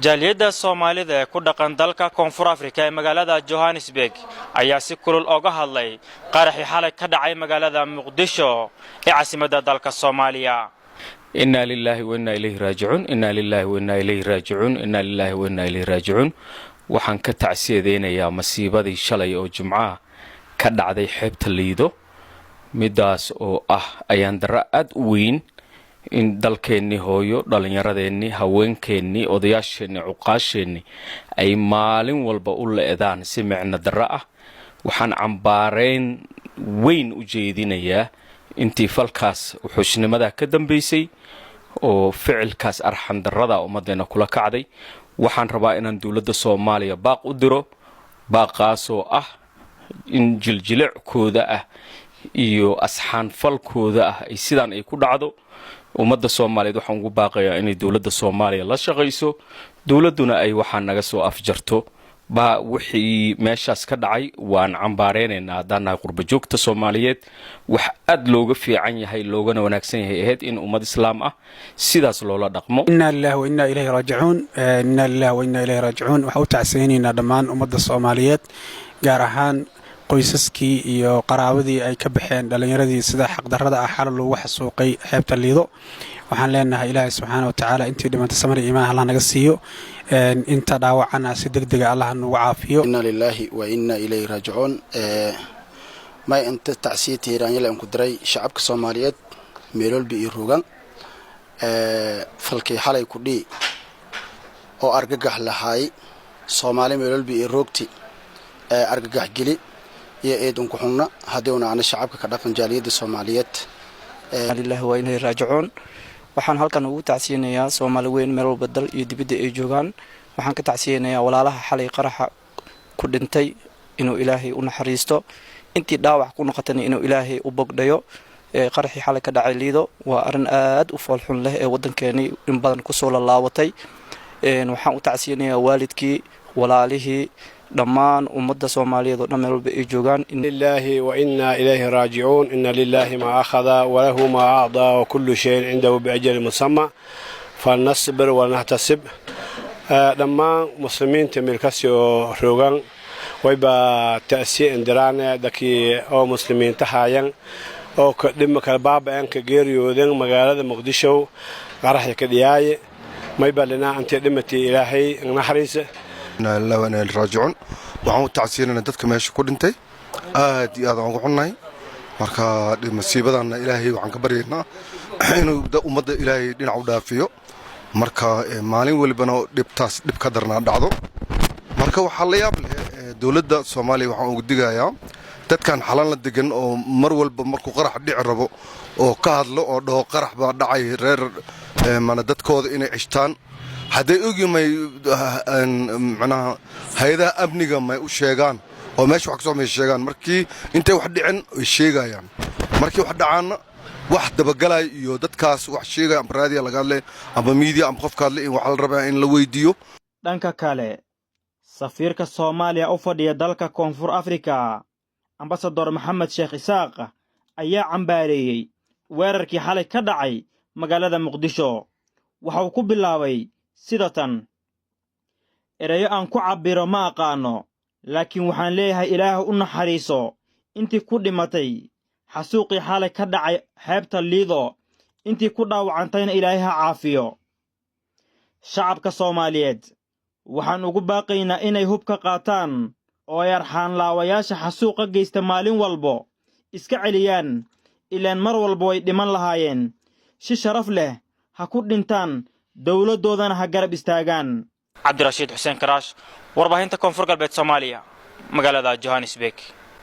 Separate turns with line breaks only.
Jaaliyadda Soomaalida ee ku dhaqan dalka Koonfur Afrika ee magaalada Johannesburg ayaa si kulul oga hadlay qaraxii xalay ka dhacay magaalada Muqdisho ee caasimadda dalka Soomaaliya.
Inaa lilaahi wa innaa ilayhi raajicuun, innaa lilaahi wa innaa ilayhi raajicuun, innaa lilaahi wa innaa ilayhi raajicuun. Waxaan ka tacsiyadeynayaa masiibadii shalay oo Jimcaha ka dhacday xeebta Liido, midaas oo ah ayaan darro aad u weyn in dalkeennii hooyo, dhallinyaradeenii, haweenkeennii, odayaasheennii, cuqaasheennii ay maalin walba u le'daan si micno darro ah. Waxaan cambaareyn weyn u jeedinayaa intii falkaas wuxuushnimada ka dambaysay oo ficilkaas arxandarrada ummaddeena kula kacday. Waxaan rabaa inaan dowladda Soomaaliya baaq u diro, baaqaasoo ah in jiljileckooda ah iyo asxaanfalkooda ah ay sidaan ay ku dhacdo. Ummadda Soomaaliyeed waxaan ugu baaqayaa inay dowladda Soomaaliya la shaqayso, dowladduna ay waxaa naga soo afjarto. Baa wixii meeshaas ka dhacay waan cambaareynayna haddaan nahay qurbajoogta Soomaaliyeed. Wax aad looga fiican yahay, loogana wanaagsan yahay ahayd in ummad Islaam ah sidaas loola dhaqmo.
Inna lillahi wa inna ilayhi raajicuun, inna lillahi wa inna ilayhi raajicuun. Waxaan u tacsaynaynaa dhammaan ummadda Soomaaliyeed, gaar ahaan qoysaskii iyo qaraabadii ay ka baxeen dhallinyaradii sida xaqdarrada ah xalal loogu xasuuqay xeebta Liido. Waxaan leenahay, Ilaahay subxaana wa tacaala intii dhimantay samar iyo iimaan Allah naga siiyo, inta dhaawacana si deg dega Allah nagu caafiyo.
Inna lilaahi wa inna ilayhi raajicuun. May inta tacsiya tiiraanyala ku diray shacabka Soomaaliyeed meelolbi iyo rogan falkii xalay ku dhii oo argagax lahaay Soomaali meelolbi iyo roogti argagax geli iyo eedunku xungna haddii una ana shacabka ka dhaqan jaaliyadda Soomaaliyeed.
Lillahi wa ilayhi raajicuun. Waxaan halkan ugu tacsiyanayaa Soomaali weyn meel walba dal iyo dibadda ay joogaan. Waxaan ka tacsiyanayaa walaalaha xalay qaraxa ku dhintay inuu Ilaahay u naxariisto, intii dhaawac ku noqotana inuu Ilaahay u bogdhayo. Qaraxii xalay ka dhacay Liido waa arrin aad u foolxun leh ee waddankeenii in badan kusoo lalaawatay. Waxaan u tacsiyanayaa waalidkii, walaalihii, dhammaan ummadda Soomaaliyeed oo dhan meel walba ay joogaan.
Lillahi wa inna ilayhi raajicuun. Inna lillahi maa akhada walahu maa acdaa wa kullu shayin cindahu biajalin musamma, falnasbir walnaxtasib. Dhammaan muslimiinta meelkasi oo roogan wayba ta'siye indiraane dadkii oo muslimiinta haayan oo kadhima kala baaba'een, ka geeriyooden magaalada Muqdisho qaraxda ka dhiyaaye. Mayba linaa intay dhimatay Ilaahay naxariisa.
Inaa lillahi wa inaa ilaihi raajicuun. Waxaan u tacsiinana dadka meesha ku dhintay, aad iyo aad aan ugu xunnahay. Marka masiibadanna Ilaahay waxaan ka baryaynaa inuu ummadda Ilaahay dhinac u dhaafiyo. Marka maalin welibana dhibtaas dhib ka darnaa dhacdo. Marka waxaa la yaab leh, dowladda Soomaaliya waxaan ugu digayaa dadkan xalan la degan oo mar walba markuu qarax dhici rabo oo ka hadlo oo dhaho qarax baa dhacay, reer mana dadkooda inay cishtaan. Hadday ogi may manaha hay-adaha amniga may u sheegaan oo meesha wax ka soo may sheegaan. Markii intay wax dhicin ay sheegayaan, markii wax dhacaanna wax dabagalaya iyo dadkaas wax sheegaya amba raadiya laga hadlay amba miidiya amba qofka hadlay in waxaa la rabaa in la weydiiyo.
Dhanka kale, safiirka Soomaaliya u fadhiya dalka Koonfur Afrika, Ambasador Maxamed Sheekh Isaaq, ayaa cambaareeyey weerarkii xalay ka dhacay magaalada Muqdisho. Waxa uu ku bilaabay sida tan: "Ereyo aan ku cabbiro ma aqaanno, laakiin waxaan leeyahay Ilaahu u naxariiso intii ku dhimatay xasuuqii xalay ka dhacay xeebta Liido, intii ku dhaawacantayna Ilaahay ha caafiyo. Shacabka Soomaaliyeed waxaan ugu baaqaynaa inay hub ka qaataan oo ay arxaanlaawayaasha xasuuqa geysta maalin walbo iska celiyaan, ilaan mar walba way dhiman lahaayeen. Si sharaf leh ha ku dhintaan, dowladdoodana ha garab istaagaan." Cabdirashiid Xuseen Karaash, warbaahinta Koonfur Galbeed Soomaaliya, magaalada Johannesburg.